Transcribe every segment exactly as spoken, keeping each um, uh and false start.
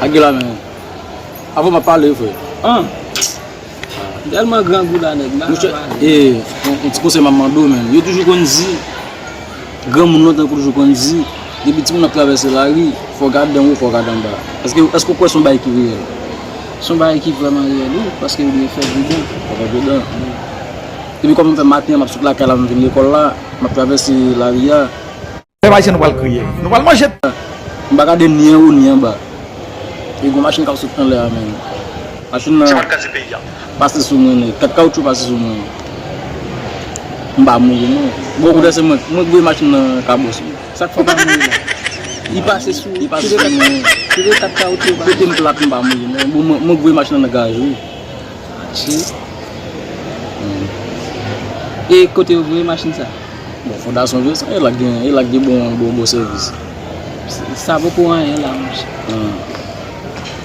Lage la, men. Avan m ap pale, frè. An. M tèlman grangou la, nèg, m pa ka pale. E, yon, yon ti konsèy m ap mande w, men. Yo toujou konn di, granmoun lontan toujou konn di, depi timoun ap travèse lari, fò w gade anwo, fò w gade anba. Èske, èske w kwè se yon bagay ki reyèl? Se yon bagay ki vrèman reyèl, wi, paske yo dwe fè pridan. Fò w fè pridan. Depi kòman m fè maten an, m ap sot lakay la, m vin lekòl la, m ap travèse lari a. Pèp ayisyen, nou pral kriye. Nou pral manje. M pa gade ni anwo ni anba. E gon machin k ap sot anlè a, men. Machin nan pase sou mwen, nèg. Kat kawotchou pase sou mwen. M pa mouri, non. Bon, okontrè, se mwen, mwen k voye machin nan kabòs, wi. Sa k fè w pa mouri la? Li pase sou, li pase sou mwen. Sou de kat kawotchou, pase. Kote m plat, m pa mouri, non. Bon, mwen, mwen k voye machin nan nan garaj, wi. Ti. E kote yo voye machin sa? Bon, fondasyon Vincent, e la k gen, e la k gen bon, bon, bon sèvis. Sa poko anyen la, monchè.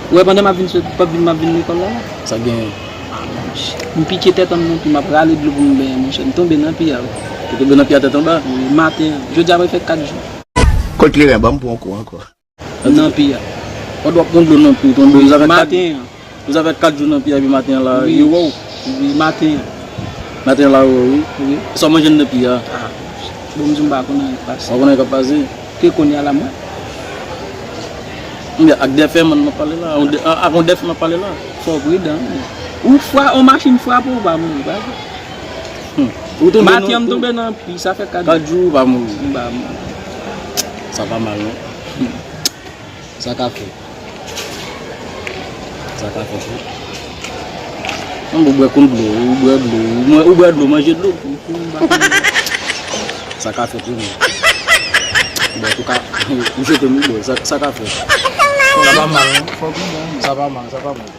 Ou wè pandan m ap vin sot, m ap vin, m ap vin lekòl la? Sa k genyen? Ah, monchè. M pike tèt an nan pi, m ap rale dlo pou m benyen, monchè. M tonbe nan pi a, wi. Ou tonbe nan pi a tèt anba? Wi, maten an. Jodi a pral fè kat jou. Kot kleren, ban m pran kou ankò. Nan pi a. Ou dwe pran dlo nan pi, pran dlo. Maten an. Ou sa fè kat jou nan pi a, epi maten an la, yo wè w. Wi, maten an. Maten an la, yo wè w, wi. Wi. Sa w manje nan pi a? Ah, bon, m di w m pa konn anyen k pase. Ou pa konn anyen k ap pase? Ke kounye a la, mwen. Oubyen ak dèfè, man, m ap pale la. Ak yon dèfè, m ap pale la. Fò w pridan, wi. Ou fra-, yon machin frape w, ou pa mouri, pa vre? Hmm. Ou tonbe nan pi. Maten an, m tonbe nan pi, sa fè kat jou. Kat jou, ou pa mouri. M pa mouri. Sa pa mal, non. Sa ka fèt. Sa ka fèt, wi. Mwen, ou bwè konn dlo, ou bwè dlo, ou bwè, ou bwè dlo, manje dlo. Sa ka fèt, wi, men. Bon, antouka, ou jete m, bon, sa, sa ka fèt. Sa pa mal, non. Sa pa mal, sa pa mal.